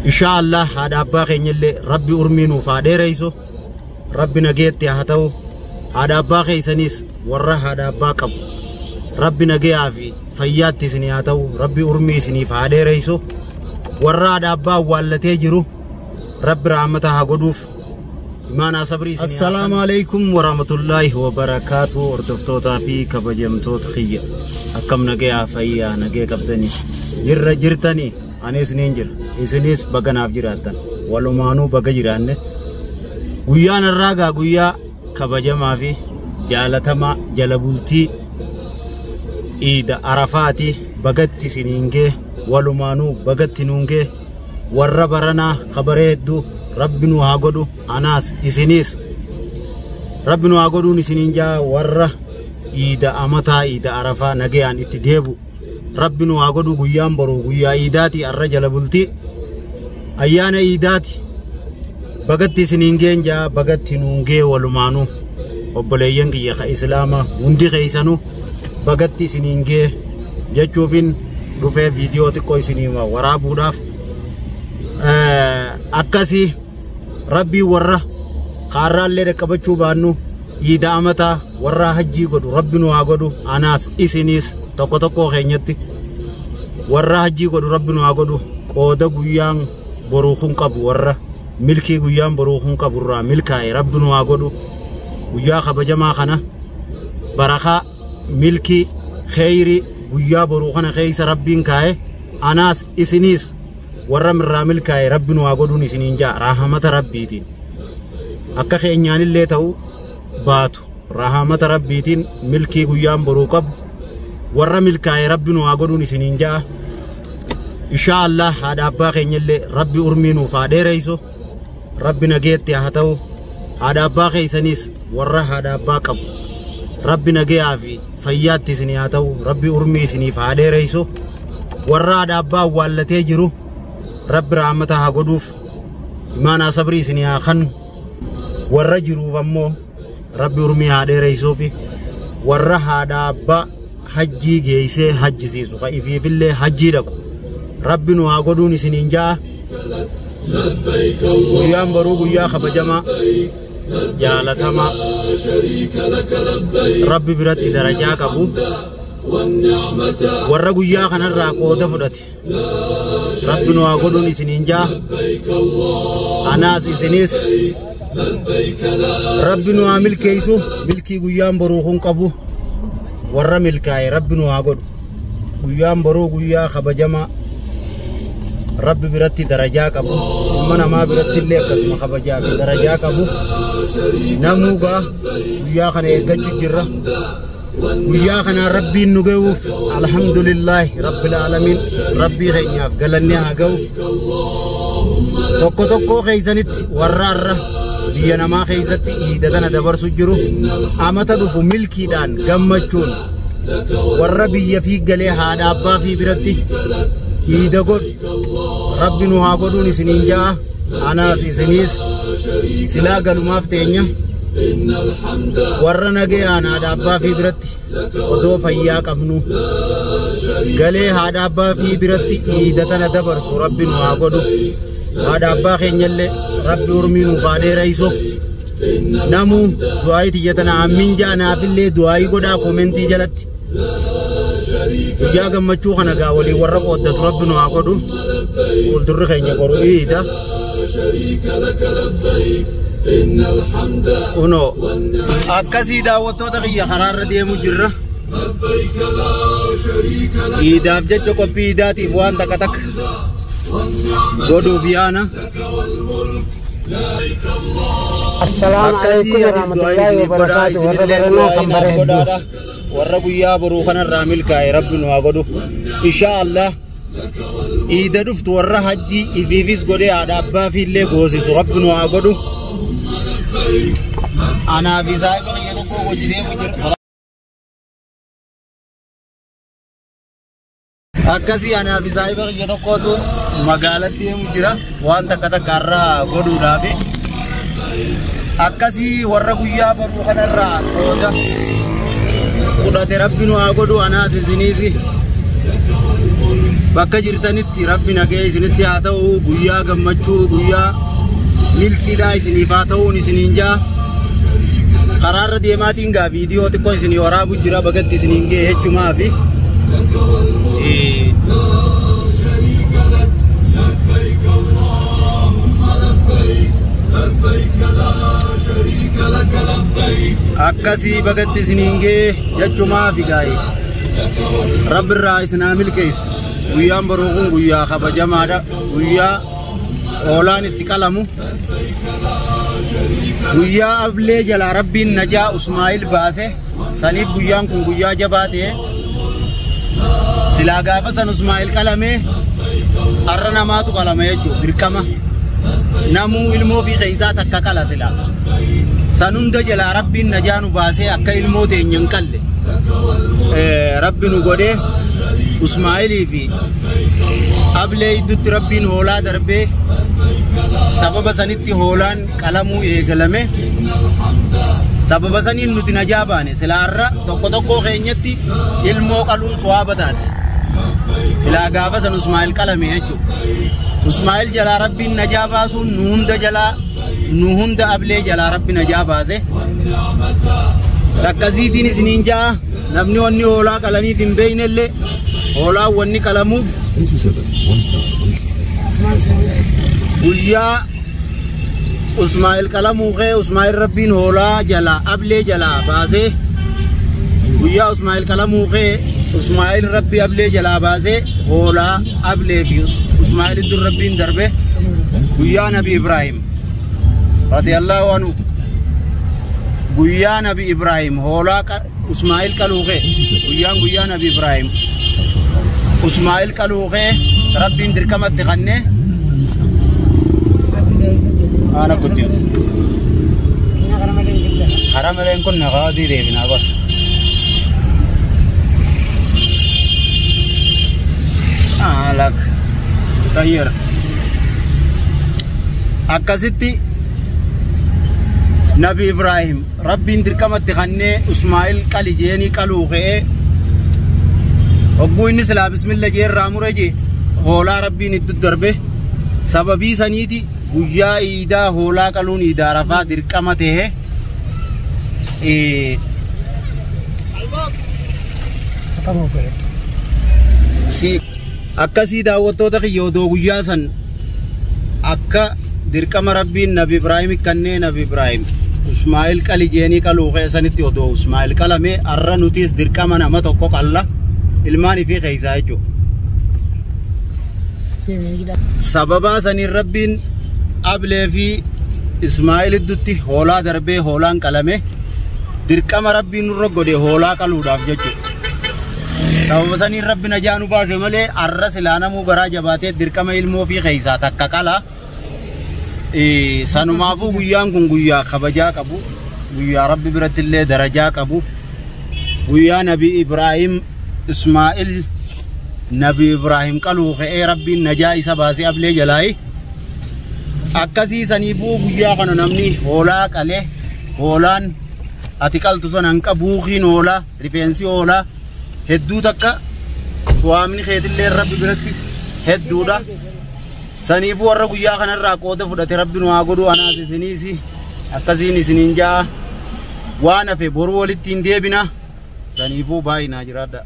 Inshaa Allah haadha abbaa keenyallee Rabbi urmii nuuf haa dheereysu. Rabbi nageetti haa ta'u. Haadha abbaa keessanis warra haadha abbaa qabu. Rabbi nagayaa fi fayyaatti isinii haa ta'u. Rabbi urmii isiniif haa dheereysu. Warra haadha abbaa awwaallatee jiru Rabbi rahmata haa godhuuf. Imaanaa sabrii isinii. Assalaamu alaikum warahmatullaahi wabarakaatu. Hordoftootaa fi kabajamtoota kiyya. Akkam nagayaa fayyaa nagee qabdanii. Jirra jirtanii anis niin jira. Isinis baga naaf jiraattan. Walumaanuu baga jiraanne. Guyyaan har'aa gaa guyyaa kabajamaa fi jaalatamaa jala bultii iida Arafaati bagatti isiniin gee walumaanuu bagatti nuun gee warra baranaa kabaree hedduu Rabbi nu haa godhu anaas isiniis Rabbi nu haa godhuun isiniin jaa warra iida amataa iida Arafaa nagayaan itti deebu Rabbi nu haa godhu. Guyyaan boru guyyaa iidaati, arra jala bultii ayyaana iidaati. Bagatti isiniin geen jaa, bagatti nuun gee. Walumaanuu obboleeyyan kiyya ka islaamaa hundi keessanuu bagatti isiniin gee jechuufin dhufee viidiyoo xiqqoo isinii waraabuudhaaf. Akkasii Rabbii warra kaarraallee dhaqqabachuu baannu iida amataa warra hajjii godhu Rabbi nu haa godhu. Anaas isiniis tokko tokko keenyatti warra hajjii godhu Rabbi nu haa godhu. Qooda guyyaan boruu kun qabu, warra milkii guyyaan boruu kun qabu irraa milkaa'e Rabbi nu haa godhu. Guyyaa kabajamaa kana barakaa milkii kheyrii guyyaa boruu kana keessa Rabbiin kaa'e anaas isiniis warra irraa milkaa'e Rabbi nu haa godhuun isiniin jaa. Rahamata Rabbiitiin akka keenyaanillee ta'u baatu rahamata Rabbiitiin milkii guyyaan boruu qabu warra milkaa'e Rabbi nu haa godhuun isiniin jaa. Inshaa Allah haadha abbaa keenyallee Rabbi urmii nuuf haa dheereysu. Rabbi nageetti haa ta'u. Haadha abbaa keessanis warra haadha abbaa qabu Rabbi nagayaa fi fayyaatti isinii haa ta'u. Rabbi urmii isiniif haa dheereysu. Warra haadha abbaa awwaallatee jiru Rabbi rahmata haa godhuuf, imaanaa sabrii isinii haa kennu. Warra jiruuf ammoo Rabbi urmii haa dheereysuufi. Warra haadha abbaa hajjii geessee hajjisiisu ka ifiifillee hajjii dhaqu Rabbi nu haa godhuun isiniin ja'a. Guyyaan boruu guyyaa kabajamaa jaalatamaa Rabbi biratti darajaa qabu. Warra guyyaa kanarraa qooda fudhate Rabbi nu haa godhuun isiniin ja'a. Anaas isinis Rabbi nu haa milkeessu. Milkii guyyaan boruu kun qabu warra milkaa'e Rabbi nu haa godhu. Guyyaan boruu guyyaa kabajamaa Rabbi biratti darajaa qabu, ilma namaa biratti illee akkasuma kabajaa fi darajaa qabu. Namuugaa guyyaa kana eeggachuu jirra. Guyyaa kanaan Rabbiin nu ga'uuf alhamdulillaahi rabbil aalamiin, Rabbii keenyaaf galanni haa ga'u. Tokko tokkoo keessanitti warra har'a biyya namaa keessatti iida tana dabarsu jiru amata dhufu milkiidhaan gammachuun warra biyya fi galee haadha abbaa fi biratti iida godhu Rabbi nu haa godhuun isiniin ja'a. Anaas isiniis silaa galumaaf teenya. Warra nagayaan haadha abbaa fi biratti odoo fayyaa qabnu galee haadha abbaa fi biratti iida tana dabarsu Rabbi nu haa godhu. Haadha abbaa keenyallee Rabbi urmii nuuf haa dheereysu. Namuu du'aayii tiyya tana ammin ja'a, naafillee du'aayii godhaa koomentii jalatti. Guyyaa gammachuu kana gaa waliin warra qooddatu Rabbi nu haa godhu. Fuuldurri keenya boru iida. Kunoo akkasii daawwattoota kiyya, karaarra deemu jirra. Iidaaf jecha qophii iidaatiif waan takka takka godhuuf yaana. Assalaamu alaikum warahmatullahi wabarakatuh. Warra baranaa kan bara hedduu. Warra guyyaa boruu kanarraa milkaa'e Rabbi nu haa godhu. Inshaa Allah iida dhuftu warra hajjii ifiifis godhee haadha abbaa fi illee goosisu Rabbi nu haa godhu. Anaa fi saahiba kiyya tokko wajji deemu jira. Akkasii anaa fi saahiba kiyya tokkotu magaalatti deemu jira waan takka takka irraa godhuudhaafi. Akkasii warra guyyaa boruu kanarraa qooda fudhate Rabbi nu haa godhu, anaas isiniisi. Bakka jirtanitti Rabbi nagee isinitti haa ta'u, guyyaa gammachuu, guyyaa milkiidhaa isiniif haa ta'uun isiniin jaa. Karaarra deemaatiin gaa viidiyoo xiqqoo isinii waraabu jira, bagatti isiniin ga'e jechumaa fi akkasii bagatti isiniin ga'e jechumaa fi gaa'e Rabbi irraa isin haa milkeessu. Guyyaan boruu kun guyyaa kabajamaadha. Guyyaa hoolaan itti qalamu. Guyyaa ablee jalaa Rabbiin najaa Usmaa'il baase. Saniif guyyaan kun guyyaa jabaa ta'e. Silaa gaafa san Usmaa'il qalamee har'a namaatu qalama jechuudha. Dirqama. Namuu ilmoo fi keessaa takka qala silaa. San hunda jalaa Rabbiin najaa nu baasee akka ilmoo teenya hin qalle. Rabbi nu godhee Usmaa'ilii fi ablee iddutti Rabbiin hoolaa darbee sababa sanitti hoolaan qalamuu eegalame. Sababa saniin nuti najaa baane. Silaa har'a tokko tokkoo keenyatti ilmoo qaluun suwaaba taati. Silaa gaafa san Usmaa'il qalame jechuudha. Usmaa'il jalaa Rabbiin najaa baasuun nu hunda jalaa, nu hunda ablee jalaa Rabbi najaa baase. Takkasiitiin isiniin ja'a. Namni wanni hoolaa qalaniif hin beeknellee hoolaan wanni qalamuuf guyyaa Usmaa'il qalamuu kee Usmaa'il Rabbiin hoolaa jalaa ablee jalaa baasee, guyyaa Usmaa'il qalamuu kee Usmaa'il Rabbi ablee jalaa baasee hoolaa ablee fi Usmaa'il iddoo Rabbiin darbe. Guyyaa Nabi Ibraahim radiyallahu anhu, guyyaa Nabi Ibraahim hoolaa Usmaa'il qaluu kee, guyyaan guyyaa Nabi Ibraahim Usmaa'il qaluu kee Rabbiin dirqamatti kannee ana guddiftu. Karaa malee kun nagaa deebinaa bas. Alak. Tayyara. Akkasitti Nabi Ibraahim Rabbiin dirqamatti kannee Usmaa'il qali jeenii qaluu ka'ee hogguu inni silaa bismilla jeerraa mure jee hoolaa Rabbiin itti darbe. Sababii saniiti guyyaa iidaa hoolaa qaluun iidaa rafaa dirqama ta'e. Akkasii daawwattoota kiyya, odoo guyyaa san akka dirqama Rabbiin Nabi Ibraahim kannee Nabi Ibraahim Usmaa'il qali jeenii qaluu keessanitti odoo Usmaa'il qalame har'a nutis dirqama nama tokko qalla ilmaan ifii keessaa jechuudha. Sababaa saniin Rabbiin ablee fi Ismaa'il iddutti hoolaa darbee hoolaan qalame, dirqama Rabbiin nurra godhe hoolaa qaluudhaaf jechuudha. Sababa saniin Rabbi najaa nu baase malee har'a silaa namuu garaa jabaatee dirqama ilmoo fi keessaa takka qala. Sanumaafuu guyyaan kun guyyaa kabajaa qabu, guyyaa Rabbi biratti illee darajaa qabu, guyyaa Nabi Ibraahim Ismaa'il Nabi Ibraahim qaluu ka'ee Rabbiin najaa isa baasee ablee jalaayi. Akkasii saniifuu guyyaa kana namni hoolaa qalee, hoolaan ati qaltu sana hin qabu, buukiin hoolaa, rifeensi hoolaa hedduu takka suwaamni keetillee Rabbi biratti hedduudha. Saniifuu warra guyyaa kanarraa qooda fudhate Rabbi nu haa godhu, anaas isiniis akkasiin isiniin ja'a. Waan hafe boruu walitti hin deebina. Saniifuu baay'inaa jiraadha.